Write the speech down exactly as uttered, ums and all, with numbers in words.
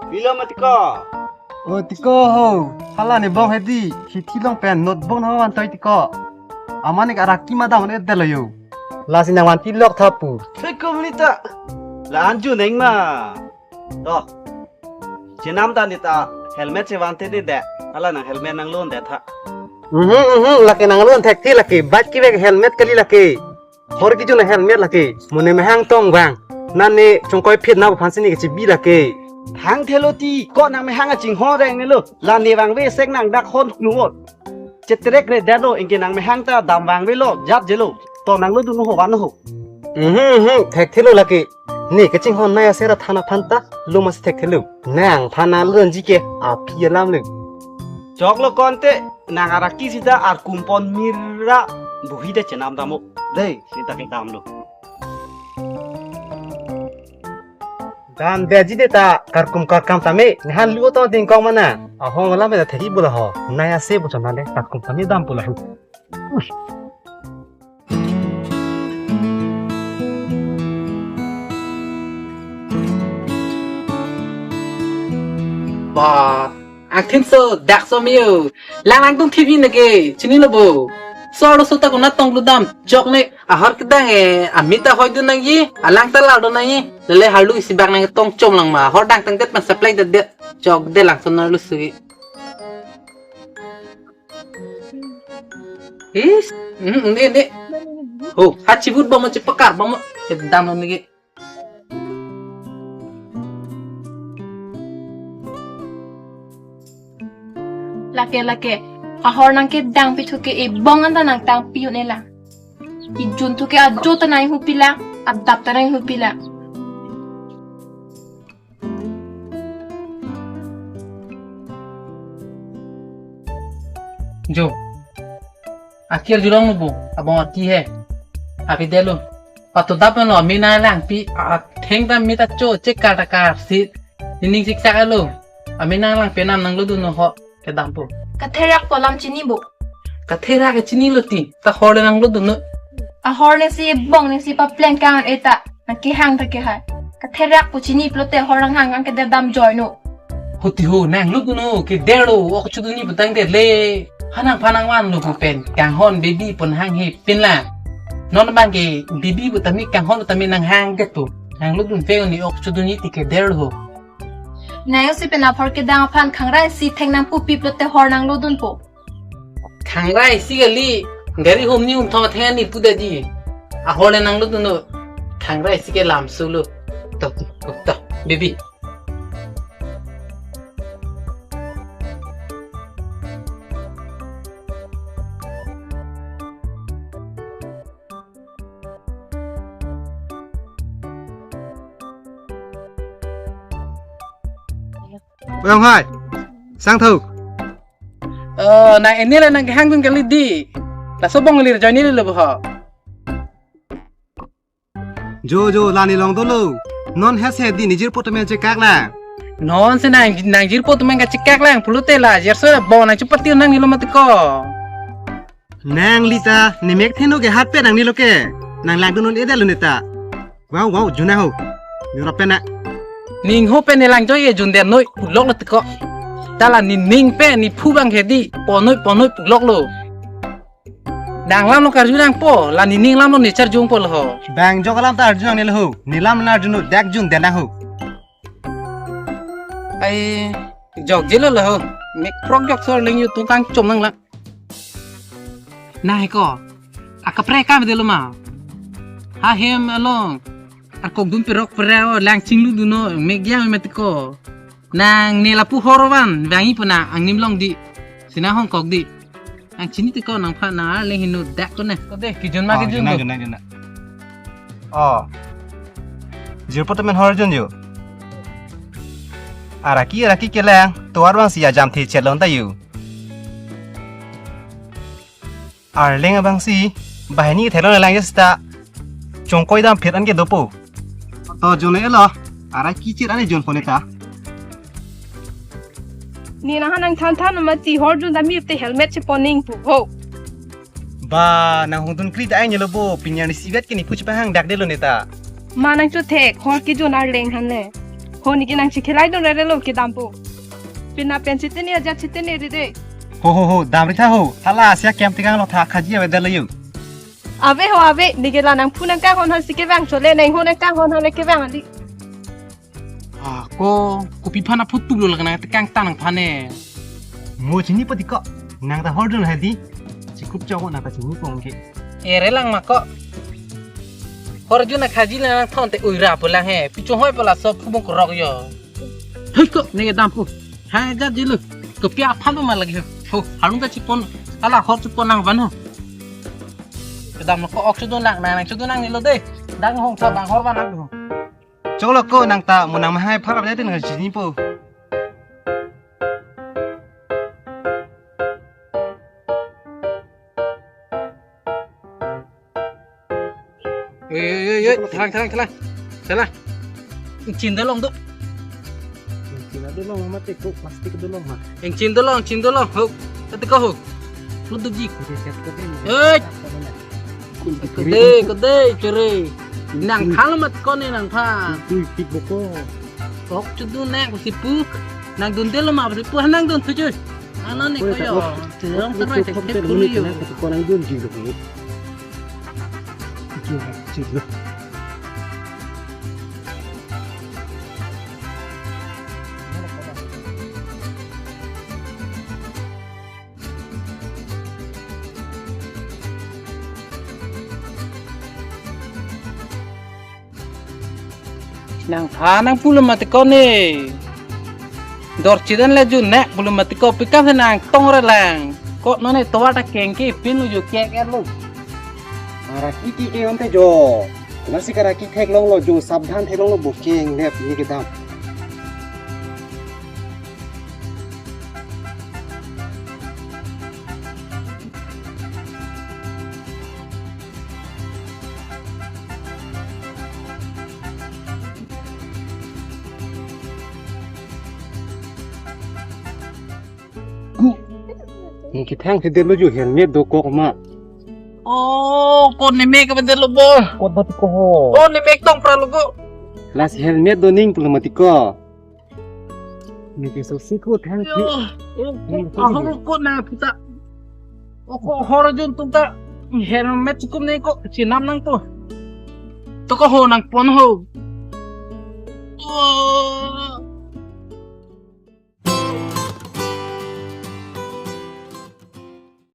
Pilo ma tiko? O tiko ho. Hala ne bong hedi. Khithi long pen note bong na van toi tiko. Aman ik araki madam ne delo yo. Lasi nang vanpi lok tha pu. Tiko nita. La-an ju neng ma. To. Chenam ta nita helmet si van te de de. Hala nang helmet nang lun de tha. Mhm, mhm, lake nang lun thekthi lake. Bat kevek helmet kali lake. Hor kejun a helmet lake. Mo ne mehang tong vang. Nane chongkoi phit na aphan si ne kechebi lake. Thang thelo ti ko nang mehang aching ho reng ne lo. La ne vangve sek nang dak hon nu ot. Chetrek re dalo, anke nang mehang ta dam vangvelo, jat jelo. To nang lodun ho van ho. Mhm, mhm, thekthelo lake. Ne kachinghon nai ase ra than aphan ta, lo masi thekthelo. Nang than nang lodunji ke, api alam le. Choklo konte, nang araki sita arkum pon mira, buhi de chenam damo. Dei, sita ke damlo. Dam de ji de ta karkum karkam tame, nehan lu to ding kong mana. Ahong lam da thegi bula ho. Nai ase bu chama de karkum tame dam bula ho. Ba, angthin so dak so miu. Lang lang tung T V neke, chinilo bo. So aro so ta kona tong lu dam, jok ne. Ahor kedang e, amita hoi dun nangji, alang ta lar dun nangji. Lele harlu isi bak nang tong chom lang ma, hor dang tang det pen supply det det. Chok de lang son lu sugi. Is, hmm, ini, ini. Oh, ha chibut bamo chipakar bamo. Kedam lo niki. Lake, lake. Ahor nang kedang pithu ke ebong anta nang tang piu ne la. Ijun thu ke ajo ta nang hu pila, adap ta nang hu pila. Jo. Akhir julong lo bo, abong aki he. Api delo. Pato dap lo, amena langpi, a, theng ta mita cho, chekar ta kar si. Nining siksak lo. Amena lang penam nang lodun ho. Kedam po. Katherak po lam chini bo. Katherak ke chinilo ti, ta hor le nang lodun no. Ahor ne si bong ne si papleng kang eta, nang kehang ta kehai. Katherak po chini pulote hor nang hang nang kede dam joi no. Hoti ho, nang lodun no, keder lo, ok chuduni putang de le. Hanang phanang van lo pu pen, kanghon baby pon hang he pin la. Non bang ke baby pu tame kanghon tame nang hang ke tu. Nang lodun pe ni ok chuduni ti keder lo. Nang si pen aphor kedang aphan khangrai si theng nang pupi pulote hor nang lodun po. Khangrai si kali, gari hom ni um thong theng ni pu da di. Ahor le nang lodun no. Khangrai si ke lam su lo. To, to, to, baby. Bang hai. Sang thu. Eh, nang ini le nang kehang dun kali di. Laso bong lir join ni le bo ho. Jo, jo, la ne long dolo. Non hes he di nijir potamen chekak la. Non si nang, nang jir potamen kachekak lang pulote la, jer so la bong nang chupati nang nilo mati ko. Nang lita, ne mek thenu ke hat pe nang nilo ke. Nang lang dunun ede lo neta. Wow, wow, juna ho. Yura pena. Ning ho pe ne lang joi e jun der noi, pulok lo tiko. Ta la ni ning pe ni phu bang he di, ponoi, ponoi pulok lo. Dang lam lo karju nang po, la ni ning lam lo ne charjung po lo ho. Bang jok alam ta arju nang ne lo ho, ne lam na arju no dak jun den nang ho. Ai, jok jelo lo ho, mek prok jok sor ling yu tukang chom nang la. Na he ko, akaprek kam de lo ma. Ha hem along, arkok dun perok perao, lang chinglu duno, mek yang met ko. Nang ne lapu hor van, bang i puna, ang nim long di. Sina hong kok di. Ang chini ti ko nang pha na le hinu dak ko ne. Ko de, kijun ma Oh, kijun jun na, do. Jun na, jun na. Oh. Jir potamen hor jun yo. Araki, araki kelang, tuar bang si ajam thi chelon ta yo. Arleng abang si, bahini thelo lang jasta. Chongkoi dam phit an ke dopo. To jun e lo, araki chir an jun phone ta. Ni na hanang than than ma ti hor jun dam mi te helmet che poning pu ho. Ba, nang hong dun kri da ai ni lo bo, pinyar ni sivet ke ni puch pahang dak de lo neta. Ma nang chu thek, hor kijun arleng han ne. Ho, neke nang chikhelai dun rere lo kedam po. Pina pen chitene ajat chitene rere. Ho, ho, ho, damri tha ho. Hala asia kem tikang lo tha khaji avedetlo yo. Ave ho, ave, neke la nangphu nangkanghon han si kevang chole, nang ho nangkanghon han le kevang ali. Ah, ko, kopi aphan aphu tuplo la nang tekang ta nangphan ne. Mo chini pati ko, nang ta hor dun hadi. Chikup chok nang ta chini pon ke. Ere lang ma ko. Hor jun na khaji la nangthon te uira po lang he. Pichung hoi po la so phubong korok yo. Hei ko, neke dam po. Hai jat jilu. Kopi aphan ma lagi ho. Ho, harung ta chipon. Ala hor chipon nangvan ho. Kedam ko ok chudun lang, nang chudun lang nilo de. Dang hong sa bang hor van nang ho. Choklo ko nang ta mo nang mahai phar ap dai tin nang chini po. Oi, oi, oi, oi, thalang, thalang, thalang. Thalang. Chin dolong do. Chin dolong ma teko, plastik dolong ma. Eng chin dolong, chin dolong, ho. Kati ko ho. Lu du ji. Hei. Kode, kode, chere. Nangphan lo ma teko ne nangphan. Tui tik boko. Ok chudun nang si pu. Nang dundelo ma si pu, nang dun thuju. Ano ne ko yo. Tiyang tarai tek tek kuli yo. Ko nang dun ji lo. Nangphan nang pulo ma teko ne. Dor chidan le jun ne pulo ma teko, pikam se nang tong re lang. Kot mane tovar ta keng ke pin uju kek er lo. Araki ke ke onte jo. Nasi karaki theklong lo jo, sabdhan theklong lo bo keng lep ni kedam. Ku. Neke thang si det lo jo helmet dokok ma. Oh, ko ne mek avedetlo bo. Kot ba teko ho. Oh, ne mek tong pra lo ko. Lasi helmet do ning pulo ma teko. Neke so si ko thang si. Yo, oh, ko ahong ko na puta. Oh, ko hor jun tum ta. Helmet chukum ne ko chinam nang to. To ko ho nangpon ho. Oh.